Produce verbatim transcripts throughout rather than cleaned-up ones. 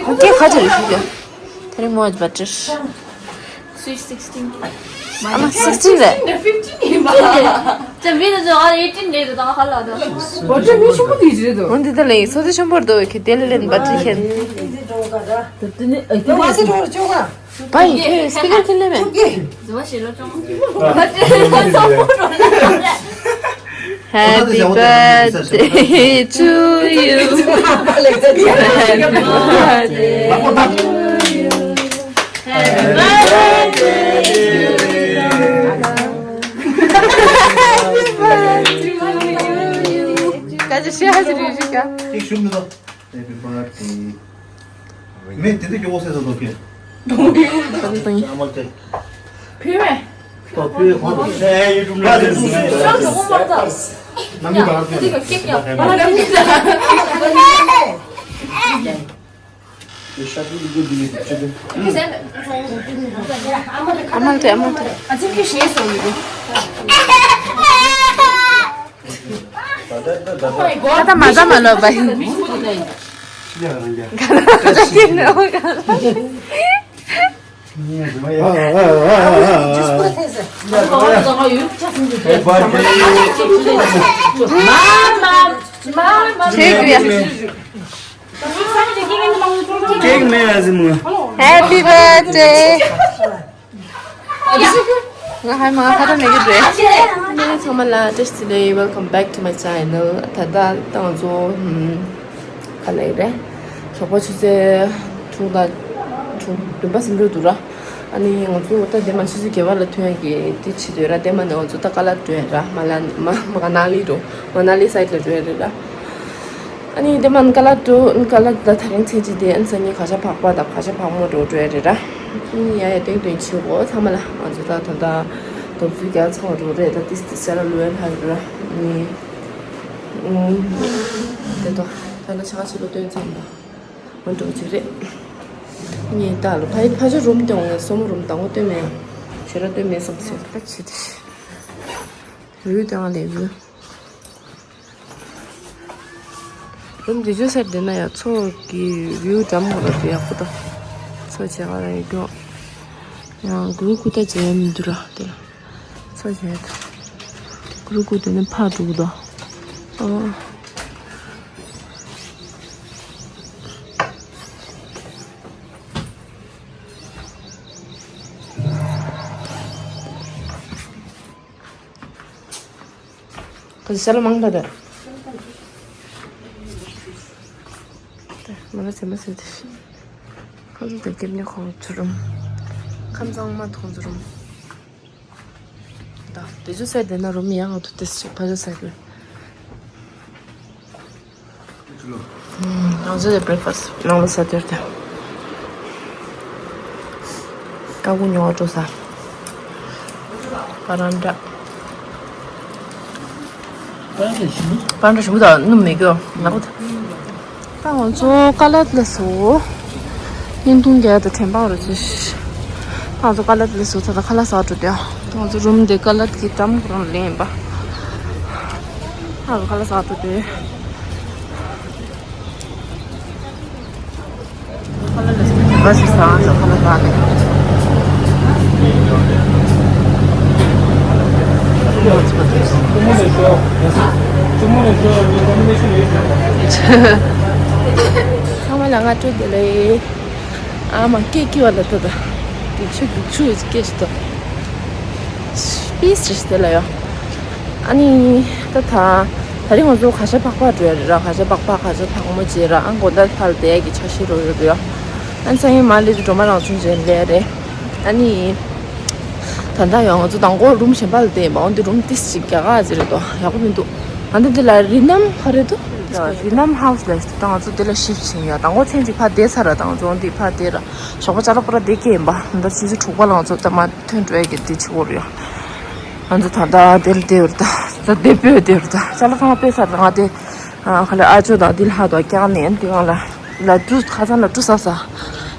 ཁོང་སྐད་ཁ་ཅིག་རེད་ཞུ་རྒྱུ། དེ་རིང་མོ་བ་ཏྲི། Sweet sixteen. ཨ་མ་sixteen རེད། Fifteen ཡིན་པ། ཅེ་མི་ནི་ཨ་eighteen རེད་ད་ཧ་ལ་ད། འོ་ཅེ་མི་ཆུང་པོ་དེ་ཅི་རེད་དོ། འོན་ཏེ་ད་ལེ་སོ་དེ་ཆུང་པོར་དོ་ཁེ་དེ་ལེ་ལེན་པ་ཏྲི་ཁེན། དེ་ནི་ཨེ་དེ་ནི་ཨེ་དེ་ནི་ཨེ་དེ་ནི་སྤི་ཀར་ཁྱེར་ལེ་མེད། Happy birthday to you. Happy birthday to you. Happy birthday to you. Happy birthday to you. Happy birthday. མེ་དེ་དུ་ཀྱོ་སེ་ཟ་དོ་ཀེ། ཨ་མ་ཏེ། ཕི་མེ། ཏོ་ཕི་ཧོ་ཏོ་སེ་ཡུ་ཏུ་ལ་ཤོ་ཏོ་ཧོ་མ་ཏ། ནམ་ག་ཏེ་ཀེ་ཀེ། ཨ་མ་ཏེ་ཨ་མ་ཏེ། ཨ་ཅིག་གི་ཤེས་སོ་ཡུ། ད་ད་མ་ད་མ་ལོ་བ་ཡིན། Happy birthday. ང་ཧ་མ་ཁ་ཏ་མེ་གི་རེད། ཚང་མ་ལ་བཀྲ་ཤིས་བདེ་ལེགས། Welcome back to my channel. ད་ལྟ་ང་ཚོ་ཧུམ་ག་ལེགས་རེད། ཞོགས་པ་ཆུ་ཚོད་དྲུག་དང་དྲུག་བདུན་པ་ཟིན་འགྲོ་འདུག་ར། ཨ་ནི་ང་ཚོ་ད་དེ་མ་ཆུ་ཚོད་བརྒྱད་པ་ལ་ཐོན་ཡ་གི་དེ་བྱེད་འདོད་ར། དེ་མ་ནི་ང་ཚོ་ད་ཀ་ལ་འགྲོ་ཡ་ར། མ་ལ་མ་མ་ག་ན་ལི་འགྲོ། མ་ན་ལི་སའིད་ལ་འགྲོ་ཡ་རེད་ར། ཨ་ནི་དེ་མ་ཀ་ལ་ཏུ་ཀ་ལ་ད་ད་རིང་ཚེ་གཅིག་དེ་ཨ་ནི་སང་ཉིན་ག་ཤ་འཕགས་པ་དང་ག་ཤ་འཕགས་མོ་འགྲོ་འགྲོ་ཡ་རེད་ར། ཨ་ནི་ཡ་ཡ་ཏེང་ཏེང་བྱེད་གོ་ཚང་མ་ལ་ང་ཚོ་ད་ད་ད་དོབ་ཚུལ་རྒྱ་ཚང་རུ་རེད། ད་ཏིས་ཏིས་ཤ་ལ་ལུ་ཡན་ཧ་རུ་ར། ཨ་ནི་ཨུམ་དེ་ད་ད་ད་ཆ་ག་ཆི་ལོ་སྟོན་ཚང་ད་མ་འགྲོ་ཅི་རེད། ཨ་ནི་ད་ལོ་ཕ་ཕ་ཆ་རུམ་སྟོན་འོང་ཡ། སོ་མོ་རུམ་དང་པོ་སྟོན་མེད་ཡ། ཞེ་ར་སྟོན་མེད་བསམ་སེ་ད་ཆི་དེ་ཞེ་རུ་དང་ལེ་རུ། རུམ་འདི་ཇོ་སར་དེ་ན་ཡ་ཚོ་གི་བིའུ་འགྲམ་གོ་ར་དེ་ཡག་པོ་ད། ཚོ་བྱེད་ག་ར་ཡོད་རོ། ཡང་གུ་རུ་ཀུ་ད་བྱེད་ཡ་མི་འདུག་ར་དེ་ལ། ཚོ་བྱེད་ཡ་ད། གུ་རུ་ཀུ་དེ་ནི་ཕ་འགྲུག་གི་ད། ཨོ། ཁོ་ཚོ་ཤ་ལ་མང་ད་ད། ད་མ་ལ་ཚེ་མ་ཚེ་དེ། ཁོ་ཚོ་ད་སྐྱེབ་ཉོ་ཁོང་ཚོ་རུམ། ཁམས་གཙང་མ་ཐོང་ཚོ་རུམ། ད་དེ་ཚོ་སའི་དེ་ན་རུམ་ཡང་ང་ཐུག་དེ་སུ་ཕ་ཚོ་སའི་གི། ང་ཚོ་དེ་བྷི་རེག་ཕ་སི་ནང་ལ་ཟ་དེར་དེ། ཀ་ཀུ་ཉོ་བ་འགྲོ་ས། པ་རན་ཏྲ། པ་རན་ཏྲ་ཞིམ་པོ་དང་སྣུམ་མེད་གི་ནག་པོ་དང་། ད་ང་ཚོ་ཀ་ལད་ལ་སོ། བརྙན་ཐུང་རྒྱག་དང་དྲན་པ་རུ་ཅི། ད་ང་ཚོ་ཀ་ལད་ལ་སོ་ད་ད་ཁ་ལག་ཟ་འགྲོ་དེ། ད་ང་ཚོ་རུམ་དེ་ཀ་ལད་ཀྱི་འགྲམ་ཁོ་རང་ལེན་པ། ད་ང་ཚོ་ཁ་ལག་ཟ་འགྲོ་དེ། ཁ་ལག་ལ་སོ་ཁ་ལག་ཟ་ནས། ཚང་མ་ལ་སྔ་དྲོ་བདེ་ལེགས། ཨ་མ་སྐད་སྐྱེ་བ་ལ་ད་ད། སྡིག་ཆུ་སྡིག་ཆུ་སྐད་ཞིག་ད། པིས་རེ་ཞིག་དེ་ལ་ཡོ། ཨ་ནི་ད་ད་ད་རིང་ང་ཚོ་ག་ཤ་འཕགས་པ་འགྲོ་ཡ་རེད་ར། ག་ཤ་འཕགས་པ་ག་ཤ་འཕགས་མོ་བྱེད་ར། ཨ་དགོང་དག་ཕར་བསྡད་ཡ་གི་འཆར་གཞི་རོ་ཡོད་རེད་ཡོ། ཨ་ནི་སང་ཉིན་མ་ལི་དུ་སྒྲོལ་མ་རང་བྱུང་རྗེས་ལས་རེད། ཨ་ནི། ད་ལྟ་ཡང་ང་ཚོ་དང་པོ་རུམ་གཞན་པ་ལ་བསྡད་ཡིན་པ། འོན་ཏེ་རུམ་ཏིས་ཅིག་རྒྱ་གར་ཅིག་རེད་དོ། ཡག་པོ་མི་འདུག་ཨ་འདི་འདི་ལ་རི་ནམ་ཧ་རེད་དོ། རི་ནམ་ཧའུ་སི་ལ་ད་ང་ཚོ་འདི་ལ་ཤིབ་ཕྱིན་ཡ། དང་པོ་མཚན་ཅིག་ཕར་བསྡད་ཚར་ར། ད་ང་ཚོ་འོན་ཏེ་ཕར་བསྡད་ར། ཞོགས་པ་ཅ་ལག་པུ་ར་བསྡད་ཀྱི་ཡིན་པ། ད་ཆུ་ཚོད་དྲུག་པ་ལ་ང་ཚོ་ད་མ་ཐོན་འགྲོ་ཡ་གི་འདི་ཆུ་བོ་རེད་ཡ། ང་ཚོ་ད་ལྟ་འདིར་བསྡད་ཡོད་རེད་ད། ད་འདི་སྤོས་བསྡད་ཡོད་རེད་ད། ཅ་ལག་ཚང་མ་སྤོས་ཚར་ར། ང་དེ། ཨ་ཁ་ལ་ཨ་ཅོ་དང་འདི་ལྷག་དོ་ཀྱག་ནས་འདི་གང་ལ་ལ་ཀྲུ་ཁ་སང་ལ་ཀྲུ་ས་ས།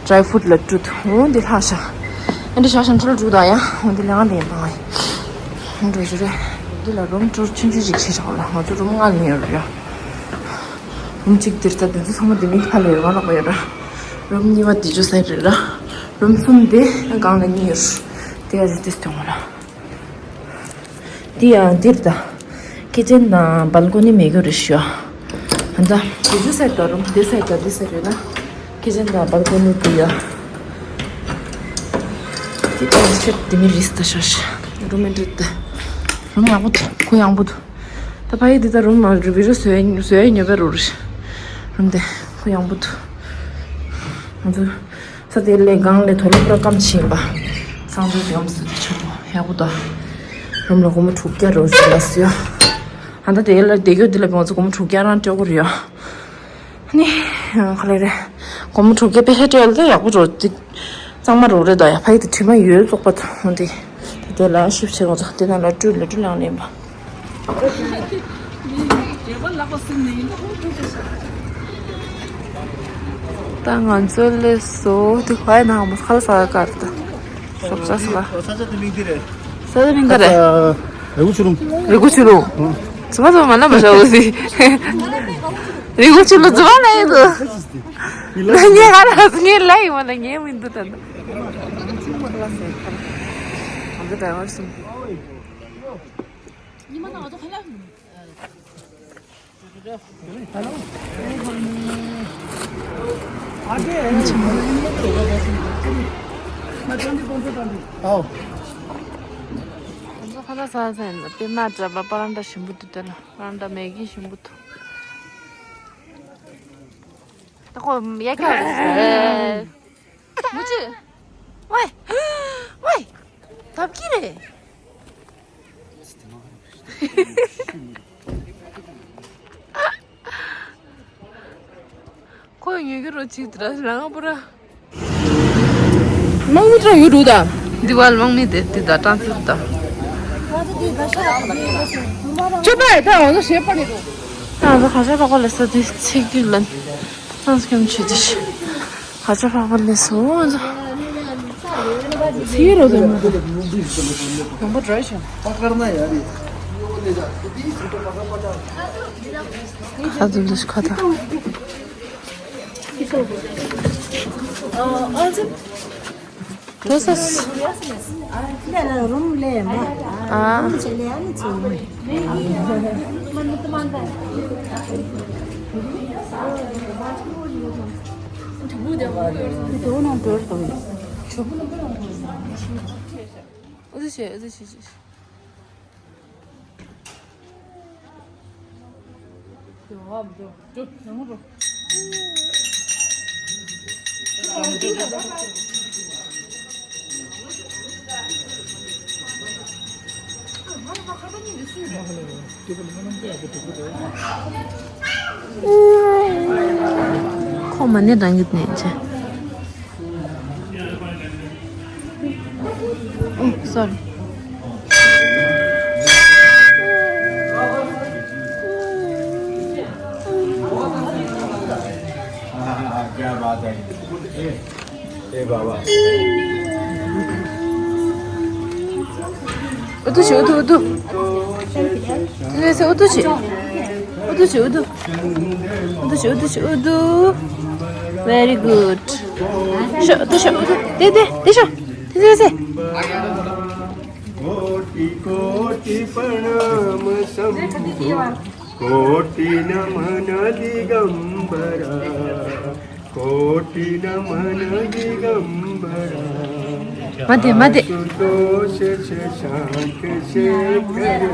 ཌྲའི་ཕུ་རུཊ་ལ་ཀྲུ། འོ་འདི་ལྷག་ཤ། ཨ་འདི་ཤ་ཤ་འཕྲུལ་ཀྲུ་དང་ཡ། འོ་འདི་ལེ་ང་འདི་ཡིན་པ་ང་ཡིན། འགྲོ་ཞུ་རེད། འདི་ལ་རུམ་ཀྲུར་ཆུང་ཆུང་ཞིག་བྱེད་ཆོག་ལ། ང་ཚོ་རུམ་ལྔ་ལེན་ཡོད་རེད་ཡ། རུམ་གཅིག་འདིར་ད་འདི་ཚོ་ཚང་མ་འདི་མིག་ཕ་ལ་ཡོད་རང་ལག་པ་ཡོད་ར། རུམ་གཉིས་པ་དེ་ཅོ་ས་རེད་ར། རུམ་གསུམ་དེ་སྒང་ལ་གཉིས་ཡོད། དེ་ཡ་རེད་དེ་སྟོན་ར། འདི་ཡང་འདིར་ད། ཁི་ཅན་དང་སྦལ་ཀོ་ནི་མེད་གི་རེད་ཤག་ཨ་ད། དེ་ཅོ་ས་ད་རུམ་དེ་ས་ད་དེ་ས་རེད་ན། ཁི་ཅན་དང་སྦལ་ཀོ་ནི་དེ་ཡ། དེ་ད་ཤར་དེ་མི་རིས་ད་ཤར་ཤར། རུམ་མི་འདྲ་ད། རུམ་ཡག་པོ་འདུག་ཁོ་ཡག་པོ་འདུག་ད་ཕ་ཡི་འདི་ད་རུམ་མ་རུ་བི་རུ་བཟོས་བཟོས་ཉོ་བའི་རུ་རེད། རུམ་དེ་ཁོ་ཡག་པོ་འདུག་ང་ཚོ་ས་དེ་ལས་སྒང་ལས་དོ་ལེ་པུ་ར་སྐམ་ཆེན་པ། སང་ཚོ་དེ་སྐམ་སུ་དེ་ཆོག་ཡག་པོ་འདུག་རུམ་ལ་སྒོར་མོ་དྲུག་བརྒྱ་རུ་ཞིག་ལ་སུ་ཡ། ཨ་ད་དེ་ལ་དེ་གྱོད་དེ་ལ་ང་ཚོ་སྒོར་མོ་དྲུག་བརྒྱ་རང་སྤྲད་དགོས་རེད་ཡ། ནི། ག་ལེ་རེད། སྒོར་མོ་དྲུག་བརྒྱ་པའི་ཧེ་སྤྲད་ཡོད་ལ་ཡག་པོ་འགྲོ་དེ། གཙང་མ་རོགས་རེད་ད་ཡ་ཕ་ཡི་དེ་དྲི་མ་ཡོད་བཙོག་པ་དང་དེ། དེ་ལ་ཤིབ་བྱེད་དགོས་ཚོ་དེ་ནང་ལ་སྤྲུལ་ལ་སྤྲུལ་ལང་ལེན་པ། ད་ང་ཚོ་ལས་སོ་དེ་ཁ་ཡ་ན་མོ་ཁ་ལ་ས་ག་གར་ད། ཤོག་ས་ས་ག་ས་ཆ་དེ་མིང་དེ་རེད། ས་དེ་མིང་ག་རེད། རི་གུ་ཆུ་ལུང་། རི་གུ་ཆུ་ལུང་། ཚོ་མ་ཚོ་མ་ན་མ་ཤ་འོ་སི། རི་གུ་ཆུ་ལུང་ཚོ་མ་ན་ཡོད་དོ། ངས་ག་ལ་ངས་ལ་ཡི་མ་ན་ངས་མི་འདུག་ད་ད། ང་ཚོ་ཌ་རའི་བར་སུ། ཨོ། ང་ཚོ་ཁ་ལག་ཟ་ཟ་ཡིན་ན་པད་མ་འདྲ་པ་པ་རང་འདྲ་ཞིམ་པོ་འདུག་དེ་ལ་པ་རང་འདྲ་མེ་གི་ཞིམ་པོ་འདུག་ད་ཁོ་ཡ་ཁྱོད་རེད། མུ་ཅི། ཝའི། ཝའི། ཐབས་ཀྱི་རེད། ཁོས་ཉོ་རྒྱུ་རོ་ཅིག་དྲ་རང་པུ་ར། དམག་མི་དྲ་ཡོད་འདུག་ད། འདི་བ་དམག་མི་དེ་དེ་ད་ཀྲང་ཚུད་ད། ཅོ་པ་ད་འོ་ན་ཞེ་པ་ནི་འདུག་ད་ང་ཚོ་ཁ་ཤས་པ་ཁོ་ལ་ས་དེ་ཚིག་དུས་ལ་ནི་ཏང་སྐྱོན་ཆེ་དེ་ཤི། ཁ་ཤས་པ་ཁོ་ལ་སོ་ང་ཚོ་ཚིག་རོ་དེ་མ་དེ་ཡོང་པ་འདྲ་ཤི། ཁ་དུ་འདུ་ཤི་ཁ་ད། འགྲོ་ས། ལས་ལ་རུམ་ལས་མ། ཨ། རུམ་ཆེ་ལས་ཨ་ནི་ཆེ་ཡིན། དེ་ནང་འགྲོ་རུ་དང་། ཨུ་ཚུགས་བྱེད་ཨུ་ཚུགས་བྱེད་བྱེད། ཁོ་མ་ནས་རང་གི་ནས་བྱས། ཨོ་སོ་རི། क्या बात है। ए बाबा। ཨུ་ཐུ་ཤི་ཨུ་ཐུ་ཨུ་ཐུ། ཨུ་ཐུ་ཤི། ཨུ་ཐུ་ཤི་ཨུ་ཐུ། ཨུ་ཐུ་ཤི་ཨུ་ཐུ་ཤི་ཨུ་ཐུ། Very good. ཤོ་ཨུ་ཐུ་ཤོ། དེ་དེ་དེ་ཤོ། དེ་དེ་དེ། कोटि कोटि प्रणाम शंभो कोटि नमन दिगंबरा कोटि नमन दिगंबरा। མ་དེ་མ་དེ། आशुतोष शशांक शेखर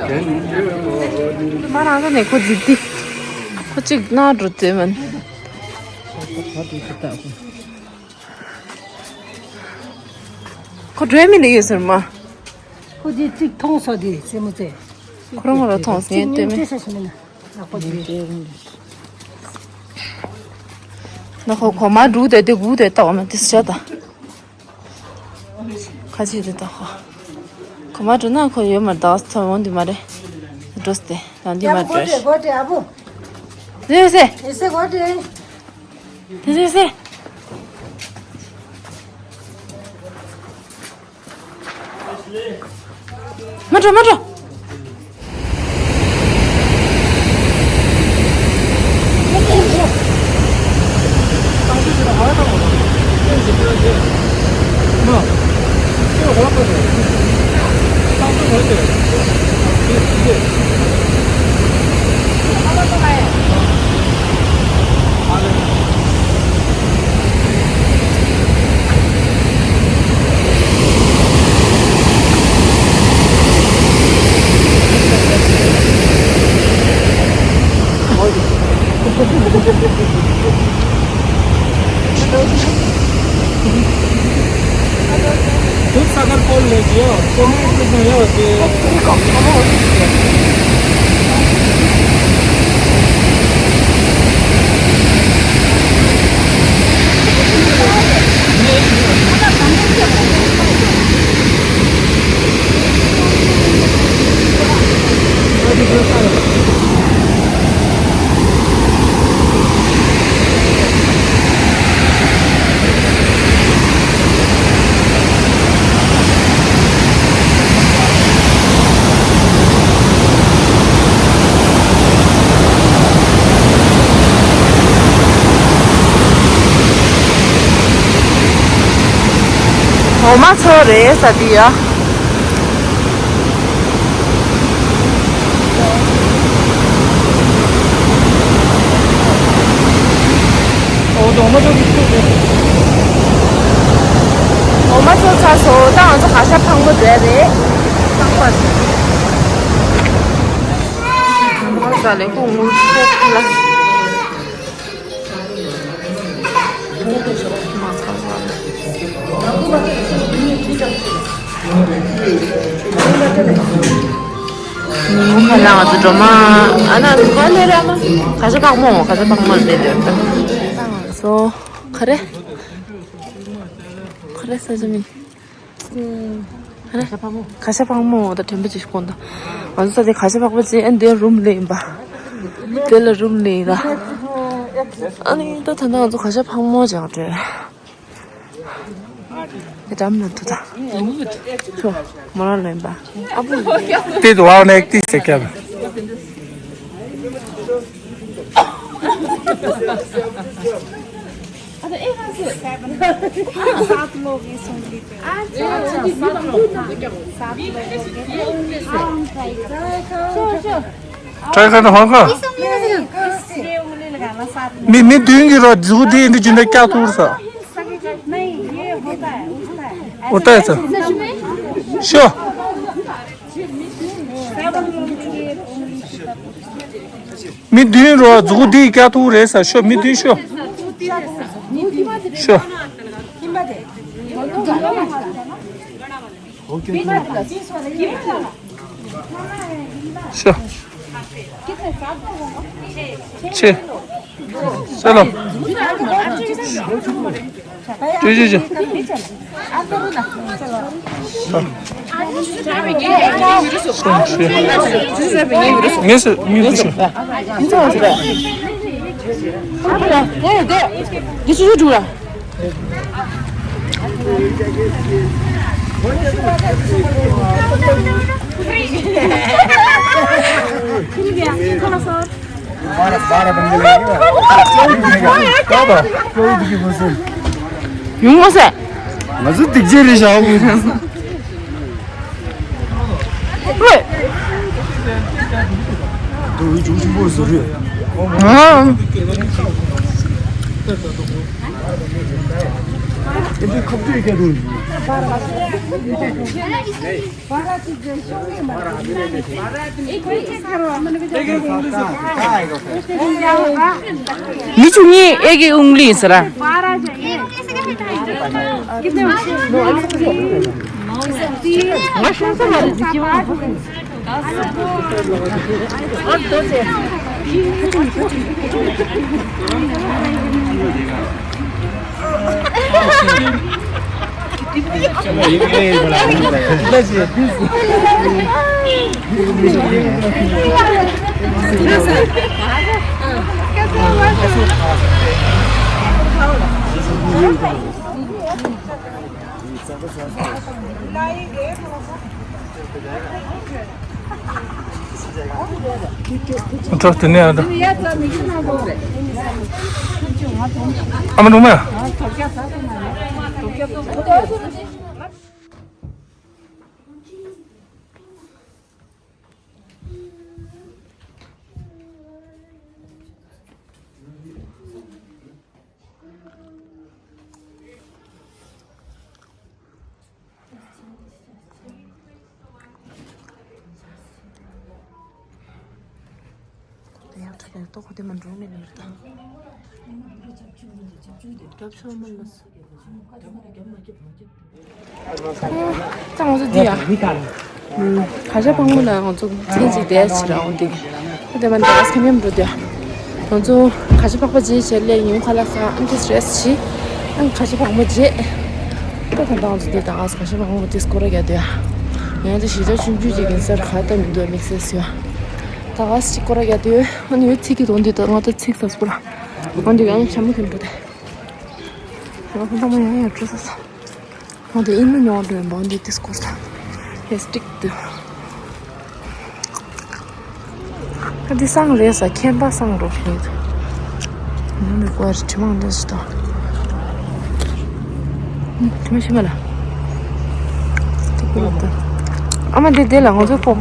चंद्रमौली। མ་རང་ས་ནས་ཁོ་ཇི་ཏི། ཁོ་གཅིག་ན་འགྲོ་དེ་མིན། ཁོ་འགྲོ་མི་ལ་ཡོད་ཟེར་མ། ཁོ་དེ་གཅིག་མཐོང་སོ་དེ་སེ་མོ་ཚེ། ཁོ་རང་ལ་མཐོང་སོང་ཡོད་དེ་མིན། ན་ཁོ་གོ་མ་འགྲོ་དེ་དེ་གུ་དེ་ལྟ་བ་མ་དེ་སུ་ཆ་ད། ཁ་ཆེ་དེ་ལྟ་ཁོ། གོ་མ་འགྲོ་ན་ཁོ་ཡོད་མ་རེད་ད་ཚོ་འོང་དེ་མ་རེད། འགྲོ་སྟེ་ཡང་དེ་མ་འགྲོ། དེ་སེ། དེ་སེ་སེ། མ་འགྲོ་མ་འགྲོ། दूध सागर पोल ले जियो, पेमेंट कितना हो? འོ་མ་ཚོ་རེད་ས་དེ་ཡ། འོ་མ་ཚོ་ཚར་སོང་། ད་ང་ཚོ་གར་ཞ་ཕག་མོ་འགྲོ་ཡ་རེད། ཕག་པ། ས་ལེ་ཀུ་ངུ་ཁ་ལ། ཁ་ལ་ང་ཚོ་སྒྲོལ་མ། ཨ་ན་ག་ལེ་ར་མ། གར་ཞ་ཕག་མོ། གར་ཞ་ཕག་མོ་ལ་བསྡད་ཡོད། སོ་ག་རེ། ག་རེ་ཟ་ཟ་མིན། གར་ཞ་ཕག་མོ། གར་ཞ་ཕག་མོ་ད་དྲན་པ་ཅིག་དགོངས་ད། ང་ཚོ་ས་དེ་གར་ཞ་ཕག་པ་ཅིག་ཨ་འདིར་རུམ་ལེན་ཡིན་པ། དེ་ལ་རུམ་ལེན་ཡིན་ད། ཨ་ནི་ད་ད་ང་ཚོ་གར་ཞ་ཕག་མོ་ཅིག་འགྲོ། དེ་འགྲམ་ན་འདུག་ད། ཁྱོ། མོ་རང་ལོན་པ། ཨ་བུ། དེ་དུ་བ་ནས་ཏི་སེ་ཀ་བ། सात लोग इस उंगली पे। अच्छा, सात लोग। हाँ, सात लोग हो गए। हाँ, हम ट्राई करते हैं। ट्राई करना होगा। ये उंगली लगाना सात में। मी, मी दूंगी रो, जू दी इंदी जिंदा क्या तूर सा? नहीं, ये होता है, उठता है। होता है सर। श्योर। सेवन लोग ये उंगली की तरफ। མི་བདུན་རོ་མཛུ་གུ་འདི་སྐྱ་ཐུག་རེད་ས། ཤོ་མི་བདུན་ཤོ། ཤོ། ཤོ། ཆེ། སེ་ལོ། ཅི་ཅི་ཅི། ངས་སུ་ངས་སུ་ཤོད། ཡོང་མ་ཟད། ང་ཚོ་སྡིག་ཅན་རེད་ཤག་ཝེ། འདི་འུ་ཅུང་ཆེན་པོ་བཟོ་རེད། ཨ། འདི་ཁབ་ཏུ་ཡི་གེ་འདུག་མི་བཅུ་གཉིས་ཨེ་ཀི་ཨུང་ལི་ཟེར་ར། ཨ་མ་འགྲོ་མ། ཏོག་ཁོ་དེ་མ་འགྲོ་ནས་ལེར་ད། རྒྱབ་ཆོག་མ་ལ་སོ། ད་ང་ཚོ་འདི་ཡ། ཁ་ཤ་ཕག་མོ་ལ་ང་ཚོ་ཚན་གཅིག་བསྡད་ཕྱིར་འོང་འདི། ཁོ་དེ་མ་འདི་ཨ་སི་ཁ་མཉམ་འགྲོ་དུས། ང་ཚོ་ཁ་ཤ་ཕག་པ་རྗེས་བྱས་ལས་ཡུན་ཁ་ལག་ས་ཨན་ཏི་རེ་སི་བྱས། ཨ་ཁ་ཤ་ཕག་མོ་རྗེས། ད་ད་ང་ཚོ་འདི་ད་ཨ་སི་ཁ་ཤ་ཕག་མོ་དེ་སྐོར་ར་རྒྱག་དུས། ཡང་དེ་གཞིས་ཆགས་ཆུང་ཆུང་ཅིག་ཡིན་སར་ཁ་ད་མི་འདུག་དམིགས་བསལ་ཡོད། ད་ཨ་སི་ཅིག་སྐོར་ར་རྒྱག་དུས། ཨ་ནི་ཡོད་ཚིག་གི་དོན་འདི་ད་ང་ད་ཚིག་ས་སྐོར་ར། འོན་ཏེ་ཡང་ཤ་མོ་ཁེམ་འགྲོ་དེ། ང་ཁོང་ཚང་མ་ཡང་ཡར་འགྲོ་ས་ས། ང་དེ་ཨིན་ནུ་ཉོ་འགྲོ་ཡིན་པ་འདི་དེ་སྐོར་ས། ཡེ་སི་ཊིག་དུ། ཨ་འདི་སང་རེད་ས་ཁེམ་པ་སང་རོགས་ཤིག་ཡིན། ང་ནི་ཀོ་ཡར་ཁྲི་མང་འདྲ་ཞིག་དང་། ཁྲི་མ་ཤི་མ་ལ། དེ་ཀོ་ལ་དང་། ཨ་མ་འདི་དེ་ལ་ང་ཚོ་ཀོ།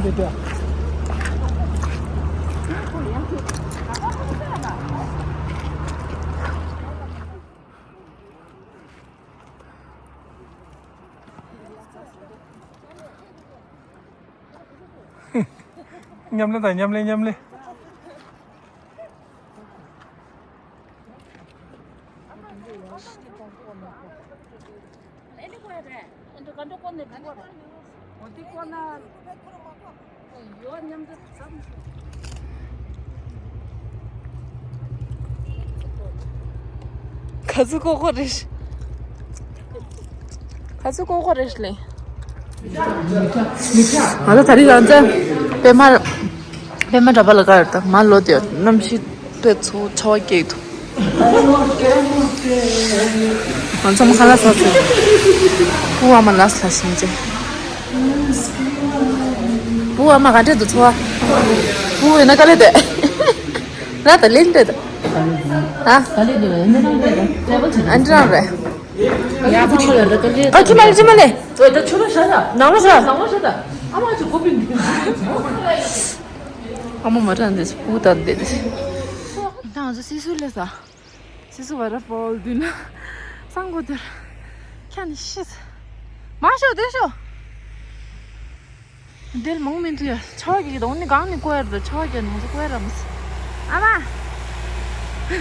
མཉམ་ལེན་དང་མཉམ་ལེན་མཉམ་ལེན། ག་ཚོད་ཀོ་ཀོ་རེད། ག་ཚོད་ཀོ་ཀོ་རེད་ལེ། ང་ཚོ་ད་རིང་རང་ཚོ་པད་མ། པད་མ་འདྲ་པ་ལ་དགའ་ཡོད་ད་མ་ལོ་དེ་གནམ་གཤིས་དཔེ་ཚོ་ཆར་པ་སྐྱེས་འདུག་ང་ཚོ་མ་ཁ་ལག་ཟ་ཚོད། བུ་ཨ་མ་ལ་ལ་ཞིང་ཅེ། བུ་ཨ་མ་ག་འདྲས་འདུག་ཚོ་བ། བུ་ཡིན་ན་དཀའ་ལས་དེ། ར་ད་ལེན་དེ་ད། ཨ། ཨ་འདྲ་རེད། ཨ་ཁྱི་མ་ལེ་ཁྱི་མ་ལེ། ཨོ་ད་ཆུ་ལ་ཤ་ཤ། ནང་ལ་ཤ། ནང་ལ་ཤ་ད། ཨ་མ་ཅི་གོ་པིན། ཨ་མ་མ་དྲན་དེ་སྤུ་དང་དེ། ད་ང་ཚོ་སི་སུ་ལས་ས། སི་སུ་ཝ་ཊར་ཕོལ་དུ་ན། སང་གོ་དེར། ཁྱ་ནི་ཤི། མ་ཤོ་དེ་ཤོ། དེར་མང་མི་འདུག་ཡ། ཆ་གི་གདོང་ནི་གང་ནི་ཀོ་ཡར་དུ་ཆ་གི་ནང་དུ་ཀོ་ཡར་རམ། ཨ་མ། མི་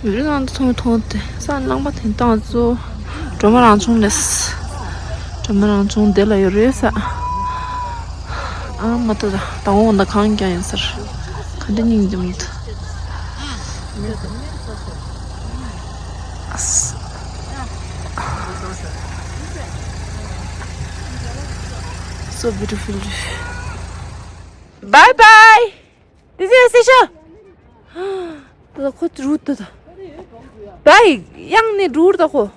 རིགས་ནང་དུ་མཐོང་མཐོང་སྟེ་ས་ནང་པ་དེ་དང་གཙོ་སྒྲོལ་མ་རང་བྱུང་ལས། སྒྲོལ་མ་རང་བྱུང་དེ་ལ་ཡོད་རེད་ས། ཨ་མ་ད་ད་འོང་ད་གང་ཀྱང་ཡིན་ཟེར། ག་འདྲ་སྙིང་རྗེ་མི་འདུག So beautiful. Bye bye. This is Sisha. ད་ཁོ་རུ་ད་ད། བའི་ཡང་ནས་རུ་ད་ཁོ།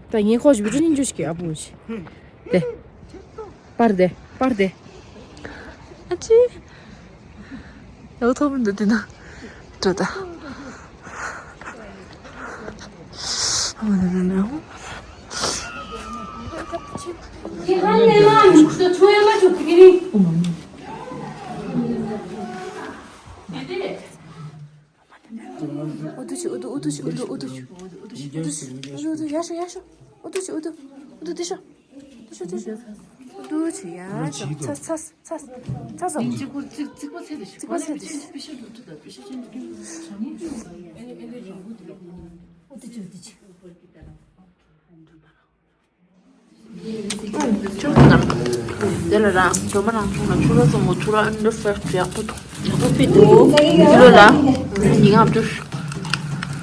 ད་ངས་ཁོ་ཞིག་བི་ཌིའོ་ནས་འཇུ་ཞིག་ཨ་བུ་ཞིག་དེ། པར་དེ་པར་དེ། ཨ་ཅི། ཡག་ཐོག་མི་འདུག་དེ་ན། འགྲོ་ད། ཨ་མ་ན་ན་ན། ཨུ་དུ་ཆི་ཨུ་དུ་ཨུ་དུ་ཨུ་དུ་ཨུ་དུ་ཨུ་དུ་ཨུ་དུ་ཨུ་དུ་ཡར་ཤོག་ཡར་ཤོག་ཨུ་དུ་ཆི་ཨུ་དུ་ཨུ་དུ་དེ་ཤོག་དེ་ཤོག་དེ་ཤོག་ཨུ་དུ་ཆི་ཡར་ཤོག་ཚ་ཚ་ཚ་ཚ་སོང་། གཅིག་པོ་གཅིག་གཅིག་པོ་ཚད་དེ་ཤོག་གཅིག་པོ་ཚད་དེ་ཤོག་ཨུ་དུ་ཆི་ཨུ་དུ་ཆི། ཆུ་ལ་ར་འགྲོ་མ་རང་ཚོ་ལ་ཆུ་ལ་སོང་གོ་ཆུ་ལ་ཨན་ལོ་ཧྥེ་ཡག་པོ་འདུག་ཁོ་པི་འདུག་ཁྱི་ལོ་ལ་ཉིན་ཨ་བཅུ།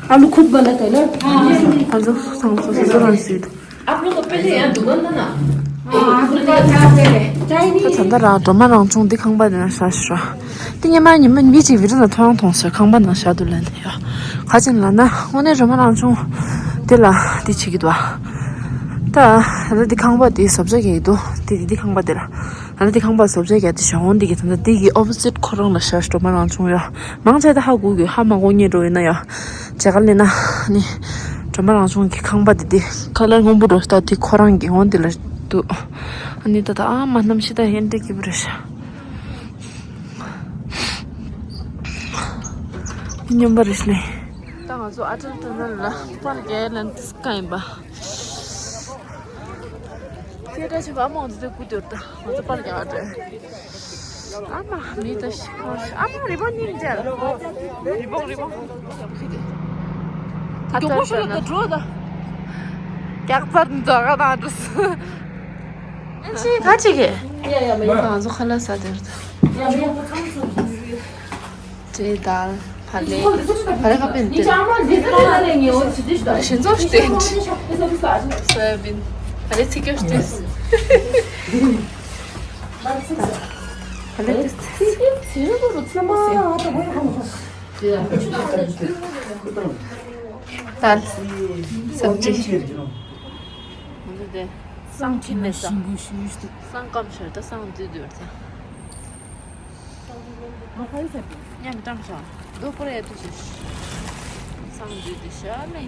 आलू खुद बनाता है ना? ཁོ་ཚོ་སང་སོ་སོ་རང་སུས། आप लोग को पहले यहाँ दुकान था ना? ད་ད་ལྟ་རང་སྒྲོལ་མ་རང་བྱུང་འདི་ཁང་པ་འདི་ན་བཞག་ཤི་ར། འདི་ཉི་མ་ཉི་མ་མི་གཅིག་བི་རི་ལ་ཐོ་རངས་མཐོང་ཟེར་ཁང་པ་ནང་བཞག་འདུག་ལབ་ནས་ཡོད། ག་ཅིག་ལབ་ན་དངོས་གནས་སྒྲོལ་མ་རང་བྱུང་འདི་ལ་འདི་བྱེད་ཀྱི་འདུག་ཨ། ད་ད་ལྟ་འདི་ཁང་པ་འདི་བཟོ་བཅོས་རྒྱག་གི་འདུག་འདི་འདི་ཁང་པ་འདི་ལ། ད་ལྟ་འདི་ཁང་པ་བཟོ་བཅོས་རྒྱག་འདི་ཞོག་འོང་འདི་གི་ད་ལྟ་འདི་གི་ཨོ་པོ་སིཊ་ཁོ་རང་ལ་བཞག་སྒྲོལ་མ་རང་བྱུང་ཡོད། མང་ཆེ་ད་ཧ་གོ་གི་ཧ་མ་གོ་མཁན་འགྲོ་ཡོད་ན་ཡོད། ཇེ་ག་ལེ་ན་ནི་སྒྲོལ་མ་རང་བྱུང་གི་ཁང་པ་འདི་འདི་ཁ་ལར་སྔོན་པོ་འགྲོ་ད་འདི་ཁོ་རང་གི་འོང་འདི་ལ་འདུག་ཨ་ནི་ད་ད་ཨ་མ་གནམ་གཤིས་ད་ཧན་ཏེ་སྐྱིད་པོ་རེད་ཤག་སྨྱོན་པ་རེད་ཤག་ལེ། ད་ང་ཚོ་ཨ་ཊལ་ཊ་ནལ་ལ་པར་རྒྱག་ལ་འདི་སྐ་ཡིན་པ། ཁྱེད་འདྲ་ཆེན་པོ་ཨ་མ་འོང་དུས་སྐུ་དུར་ད་ང་ཚོ་པར་རྒྱག་འགྲོ། ཨ་མ་མི་ད་ཤི་ཁང་ཤི་ཨ་མ་རི་བོང་སྙིང་རྗེ། རི་བོང་རི་བོང་། ད་མགྱོགས་པོ་ཤོག་ད་འགྲོ་ད། རྒྱག་ཚར་འདུག་ག་ད་འགྲོ་སོང་། ཨེ་ཅི་ག་ཅི་གེ་ཡ་ཡ་མེད། ང་ཚོ་ཁ་ལག་ཟ་དེར་ད། ཡ་མེད། ཅེ་དལ། བ་ལེ། བ་ལེ་ཁ་པན་ཏེ། ཞིང་ཚོགས་སྟེ། སོ་ཡ་བིན། བ་ལེ་ཚིག་སྐྱོར་སྟེ། བ་ལེ་ཏེ། དལ། སབ་ཇི། ང་ཚོ་དེ། སང་ཁྲིད་ནས་ས། སང་སྐམ་ཤར་ད་སང་དུས་དུས་ད། ཉམས་སྐྲངས་ཤག་རྡོ་པོར་ཡ་དུས་ཤག་སང་དུས་དུས་ཤག་ལེ།